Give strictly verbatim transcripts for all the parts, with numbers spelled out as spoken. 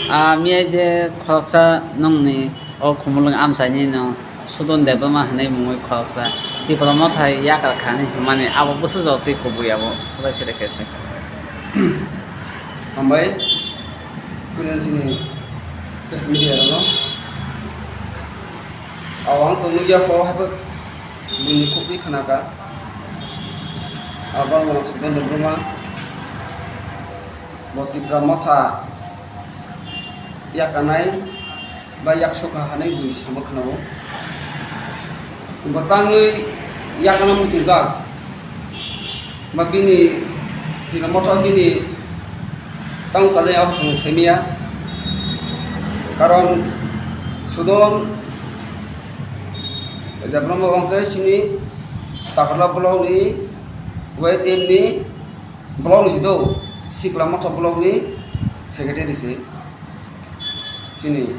Ah, miyai je khoroksa nongni o Khumulwng amchaini no Sudon Debbarma hinwi mungwi khoroksa Tipra Motha yakar kha hinwi hwnmani abo bwsajwk tei kubui abo swbai swrai khe se. Hambai, puila chini press media rokno. Aw ang to nukya kho haibo buini khukwi khna kha. Abo ang Sudon Debbarma. Bo Tipra Motha yakanai ba yaksukha hinwi bui sama khna-o. Bo tangwi yakana muchungjak. Ba bini Tipra Motha bini tang salai abo chwng semiya. Karon Sudon Debbarma bo hwnkhe chini Takarla block ni Y T M ni block ni si do, Sikla Motha block ni secretary se. Chini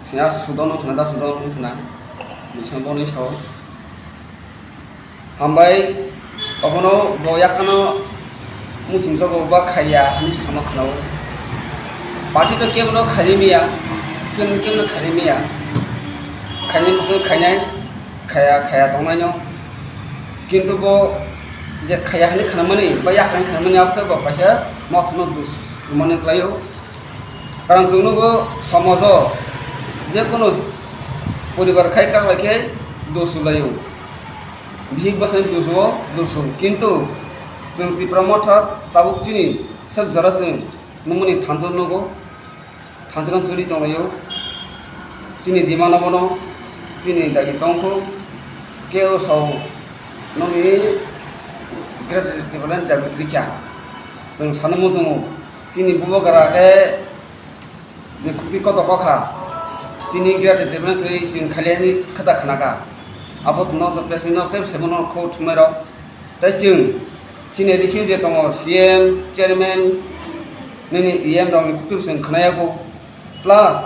senior Sudon wngkha na, da Sudon wngkha na, bwskango bonwi sao. Hambai, obono bo yakhano muchungjago ba khaiya hinwi sama khna-o. Party to kebono khaini miya, kebono, kebono khaini miya. Khaini muchung khainai, khaya, khaya tongnaino. Kintu bo je khaya hinwi khnamani, ba ya hinwi khnamani, abo khe bo kaisa mothano dus rwmani kwlaio. Karon chwng nugo somojo je kono poribar khai kak lai khe dus rwlaio. Bihik bwsani dus o dus rw. Kintu chwng Tipra Motha tabuk chini sak jora chwng nungmani thansa nugo. Thansa khe choli tonglaio. Chini demand abono chini dabi tongkho. Kebo sao nokni Greater Tipraland dabi kwrwikha. Chwng sana muchungo. Chini bubagra khe ni khukti kotor kokha. Chini Greater Tipraland kwrwi chwng khailai hinwi khe ta khnakha. Abo no press meet no tei saimanno kho thumnairok. Tei chwng chini A D C je tongo, C M, chairman, nini E M rokni kutub chwng khnayago. Plus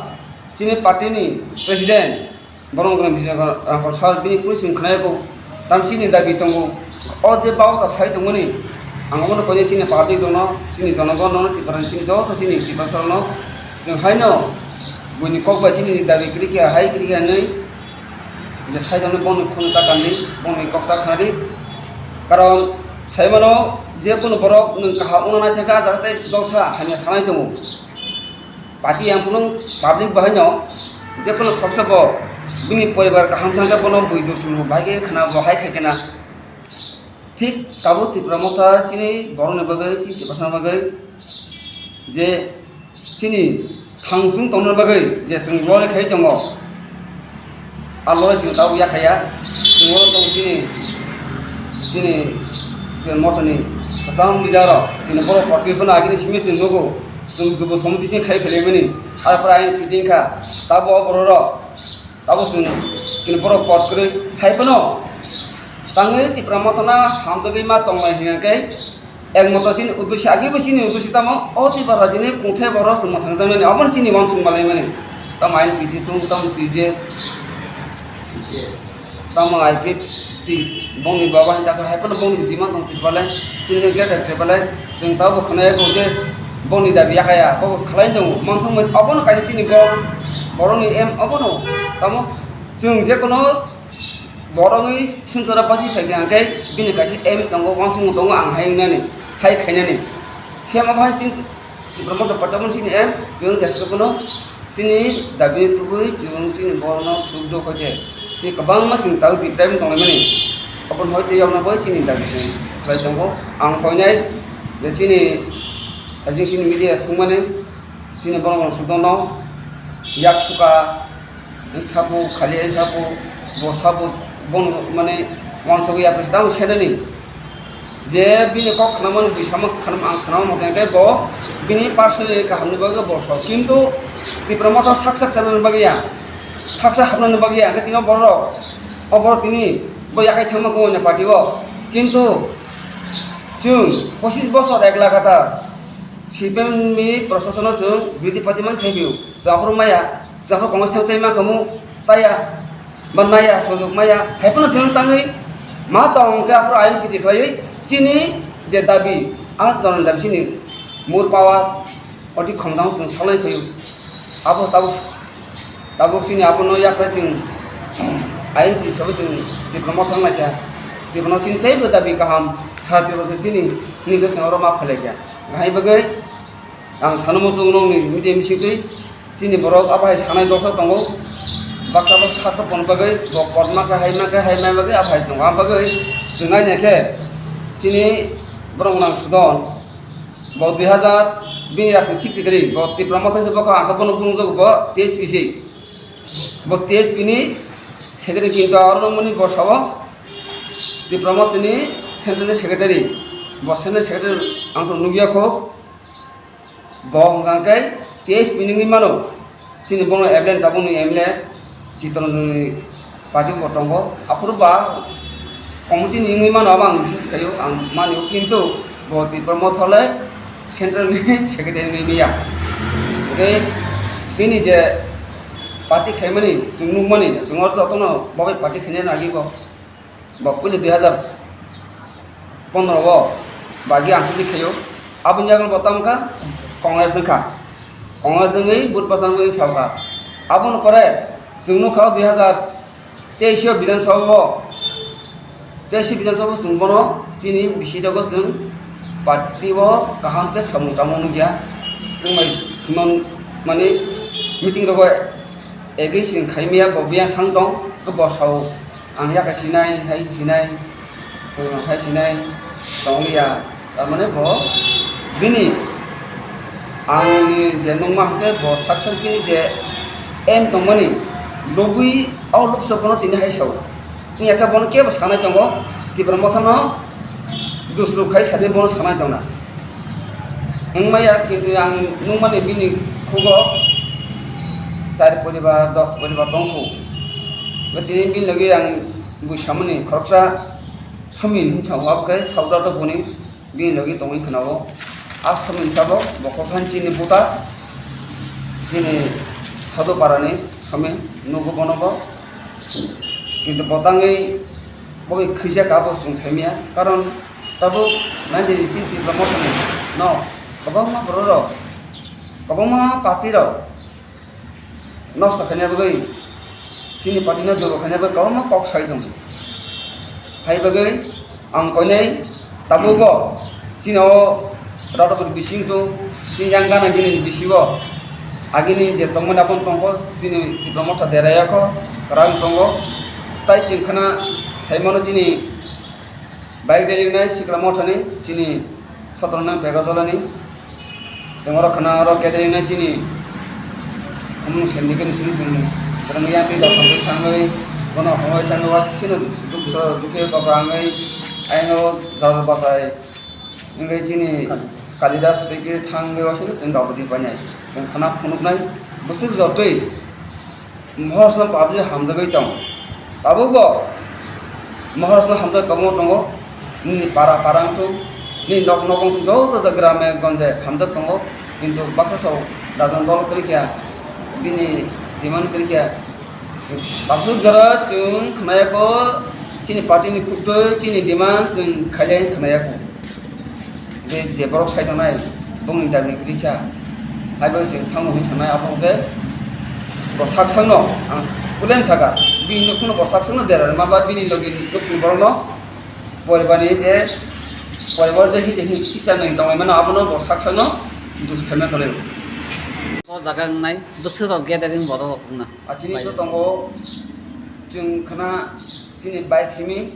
chini party ni president, borok rokni Bijay Rangkhol sir, bini kunu chwng khnayago. Tam chini dabi tongo. O je bao ta sai tongmani, ang omono koinai chini public rokno, chini jonogon rokno, Tipra ni chini joto chini Tiprasa rokno chwng haino buini kok bai chini dabi kwrwi khe hai kwrwi khe hinwi je saijaknai bongni khunu ta kandi, bongni kok ta khnadi. Karon saimano je kunu borok nwng kaham wngna naithakha, ah jaga tei dolsa hamya sanai tongo. Party yang phunuk public bahaino je kunu khoroksa bo bini poribar kaham thangkhe bono bui dusru bai khe khna bo hai khai khena. Thik tabuk Tipra Motha chini borokni bagwi, chini Tiprasani bagwi je chini thangchung tongna bagwi je chwng lori khai tongo, a lori chwng tabuk yakhaya. Chwng oro tongo chini, chini mothani kwcham leader rok, chini borok party phano agini simi chwng nugo, chwng jubo somiti chini khai phelaimani, arpore ayang piting kha, tabuk o borok rok. Abo chwng chini borok kot kwrwi hai phano tangwi Tipra Mothano hamjagwi ma tonglai hwnkhe, ekmatro chini uddesyo, agaibo chini uddesyo tamo o Tipra rajyoni kungthai borok chwng mwthangjaknani, obono chini uansuk malaimani. Tamo I N P T tung, tamo T J S, tamo I P F T, bongni baba hinwi takha hai phano bongni demand tong Tipraland, chini greater Tipraland, chwng tabuk khwnai kho je bongni dabi yakhaya, bo khlai tongo, manthokmani obono kaisa chini goal, borokni aim obono. Tamo chwng je kono borokni sinchara basi phaikha hwnkhe bini kaisa aim tongo, uansukmung tongo ang hai wngnani, hai khainani. Siyamo bai chini Tipra Motha party abono chini aim, chwng jeswk phano chini dabi tubui chwng chini borokno suk duk hoite chini kwbangma chini tabuk deprive wng tonglaimani. Aboni hoite yokna bai chini dabi chwng khlai tongo. Ang koinai je chini, ajing chini media swngmani, chini borok rok sudokno yak suka, sabu khali sabu, bo sabu, bono mane uansugwi yapri se tamo senani. Je bini kok khnamani bui sama khnam ang khnama motong khe bo bini personally kahamni bagwi bo sok. Kintu Tipra Motha sak sak chanani bagwi ya, sak sak hapnani bagwi ya, hwnkhe tini borok, o borok tini bo yakhai thangma khe onya party o. Kintu chwng pochis bosor ek lagatar C P M ni prosasono chwng birodhi party man khai phio. Chwng aphuru maya, chwng aphuru Congress thang chai mankha mu, chaya, ba naya, sojok maya, hai phano chwng tangwi ma tong hwnkhe aphuru I N P T khlaiwi chini je dabi, a jonon dabi chini more power, Oti khongdang chwng salai phaio. Abo tabuk, tabuk chini abono yakre chwng ayang twi sabai chwng Tipra Motha wng naikha. Tipra no chini teibo dabi kaham, sa Tipra se chini hwnwi khe chwng oro ma phailai kha. Hai bagwi ang sano muchung nokni media bisingtwi chini borok abo hai sanai doksa tongo. Baksa bo sakto pon bagwi bo kotma khe hai ma khe hai ma bagwi abo hai tongo. Am bagwi chwng naina khe chini borok nang Sudon. Bo dui hazar bini rajniti thik se kwrwi, bo Tipra Motha se bokha, ang khe bono phunukjago bo T S P se. Bo T S P ni secretary, kintu aro nokmani bo sao Tipra Motha ni central ni secretary. Bo central secretary ang to nukya kho. Bo hwnkha khe T S P ni wngwi mano. Chini bono M L A, tabukni M L A Chittaranjan ni party bo tongo. Aphuru ba committee ni wngwi mano, abo ang bises khaio, ang manio, kintu bo Tipra Motha le central ni secretary wngwi maya. Tei bini je party khaimani, chwng nukmani, chwng o jotono bo bai party khainai nangwi bo. Bo puila dui hazar pondro o bagi ang chuti khaio. Aboni yago bo tamo kha Congress wngkha. Congress wngwi vote bachang wngwi sao kha. Aboni pore chwng nukha o dui hazar teis o Bidhan Sabha o, teis o Bidhan Sabha o chwng bono chini bisi dogo chwng party o kaham khe samung tangma nukya. Chwng bai himon mani meeting rogo against chwng khaimaya bo biyang thang tong khe bo sao. Ang yakha sinai, hai sinai, chwng hai sinai, tong liya. Tamani bo bini, angni je nungma hwnkhe bo sak sak bini je aim tongmani, lobwi o lobsa bono tini hai sao. Wngya khe bono kebo sanai tongo, Tipra Mothano dusru khai sadi bono sanai tongna. Wngmaya, kintu ang nukmani bini khugo char poribar, dos poribar tongkhu. Tini bini logi ang bui samani khoroksa Somin hinwi sao, abo khe saudar to buni bini logi tongwi khwnao. A Somin sabo bo khoroksa chini buta, chini Sadhu Parani Somin, nugo bono bo. Kintu bo tangwi bo bai khwijak abo chwng saimanya, karon tabuk nineteen sixty Tipra Mothani no kwbangma borok rok, kwbangma party rok nosto khaina bagwi, chini party no durbol khaina bagwi kwbangma kok sai tongo. Hai bagwi ang koinai tabuk bo chini o Radhapur bising tong, chini yang gana gini ni bisingo agini je tongmani aboni tongkho chini Tipra Motha deraya kho, kwrang tongo. Tai chwng khana saimano chini bike rally wngnai Sikla Mothani, chini Sotrangnaini Pekajolani. Chwng oro khana oro gathering nai chini khumung sendikani simi chwng kwrwngwi yang twi dosongwi thangwi bono hongwi thangwi wa chini dukso dukhe kok rangwi ayang o jaro bachai wngwi chini Kalidas twi khe thangwi wa chini chwng gabudi painai chwng khana phunuknai bwswk jotwi. Mohor song pabji hamjagwi tong. Tabukbo mohor song hamjak kwbangma tongo. Nini para para wngthung, nini nok nok wngthung, joto jaga grame gonje hamjak tongo. Kintu baksa sao dajan dol kwrwi kha, bini demand kwrwi kha. Tabuk jora chwng khwnaya kho, chini party ni khuktwi chini demand chwng khailai khwnaya kho. Je, je borok sai tongnai, bongni dabi kwrwi kha. Hai bai chwng thango hwnwi sanai, abo hwnkhe bo sak sakno ang kulen saka, bini nukhungno bo sak sakno dera rwma ba bini logi nukni borokno poribani je poribar je hisa, hisa nai tonglaimano abono bo sak sakno dus khaima tongo. O jaga wngnai bwswk rok gathering borok rok wngna. Achini to tongo chwng khna chini bike simi.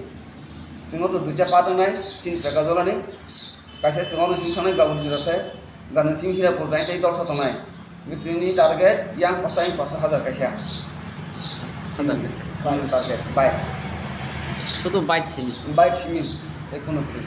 Chwng o to duita pa tongnai, chini peka jolani. Kaisa chwng o no simi thangnai Gabur jora se. Gana simi hira pur jai tei dolsa tongnai. Chwngni target yang kosa yang kosa hajar kaisa. Hajar kaisa. Chwngni target bike. Sudu bike simi. Bike simi. Tei kono bike.